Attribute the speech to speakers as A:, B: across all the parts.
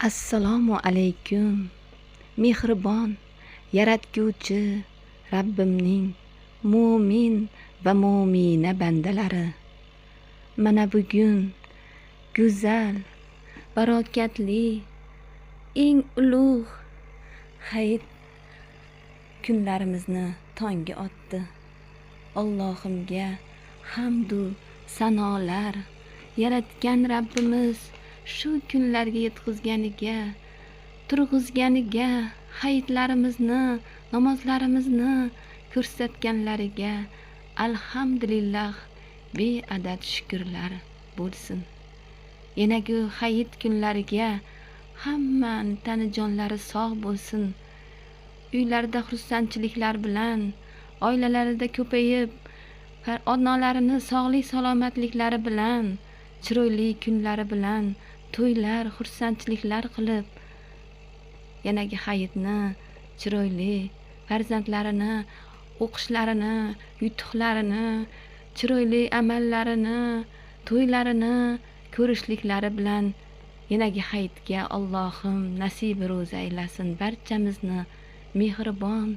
A: Assalomu alaykum, mehribon yaratguvchi Rabbimning mo'min va mo'mina bandalari. Mana bugun go'zal, barokatli, eng ulug' hayit kunlarimizni tongga otdi. Allohimga hamdu sanolar, yaratgan Rabbimiz shu kunlarga yetkazganiga, turg'izganiga, hayitlarimizni, namozlarimizni ko'rsatganlariga alhamdulillah beadad shukrlar bo'lsin. Yanagi hayit kunlariga hammani tani jonlari sog' bo'lsin. Uylarida xursandchiliklar bilan, oilalarida ko'payib, onalarini sog'lik salomatliklari bilan, chiroyli kunlari bilan to'ylar, xursandchiliklar qilib, yanagi hayitni chiroyli farzandlarini o'qishlarini, yutuqlarini, chiroyli amallarini, to'ylarini ko'rishliklari bilan yanagi hayitga Allohim nasibi ro'za aylasin barchamizni. Mehribon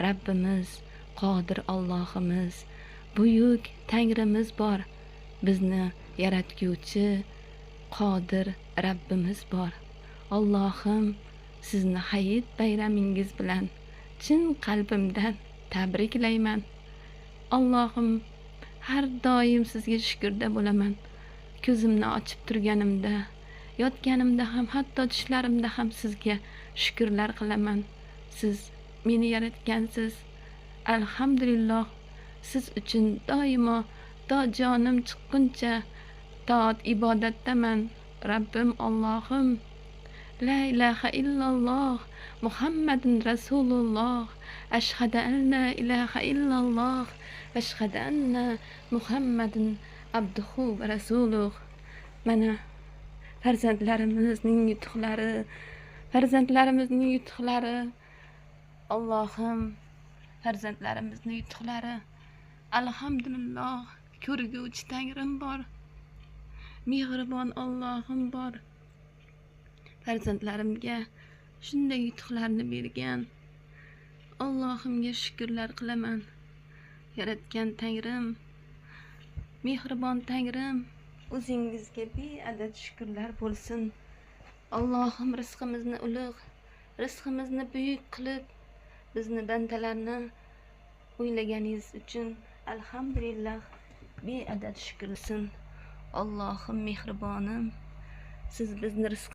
A: Rabbimiz, qodir Allohimiz, buyuk Tangrimiz bor, bizni yaratguvchi qodir Rabbimiz bor. Allohim sizni hayit bayramingiz bilan chin qalbimdan tabriklayman. Allohim, har doim sizga shukrda bo'laman. Ko'zimni ochib turganimda, yotganimda ham, hatto tushlarimda ham sizga shukrlar qilaman. Siz meni yaratgansiz. Alhamdulillah, siz uchun doimo to jonim chiqquncha toat ibodatdaman. Rabbim Allohim, la ilaha illalloh Muhammadun Rasululloh, ashhadu an la ilaha illalloh va ashhadu anna Muhammadun abduhu va rasuluh. Mana farzandlarimizning yutuqlari, farzandlarimizning yutuqlari. Allohim, farzandlarimizni yutuqlari. Alhamdulillah, ko'rguvchi Tangrim bor, mehribon Allohim bor. Farzandlarimga shunday yutuqlarni bergan Allohimga shukrlar qilaman. Yaratgan Tangrim, mehribon Tangrim, o'zingizga beadad shukrlar bo'lsin. Allohim rizqimizni ulug', rizqimizni buyuk qilib, bizni bandalarni o'ylaganingiz uchun alhamdulillah beadad shukrsin. Allohim mehribonim, siz bizni rizq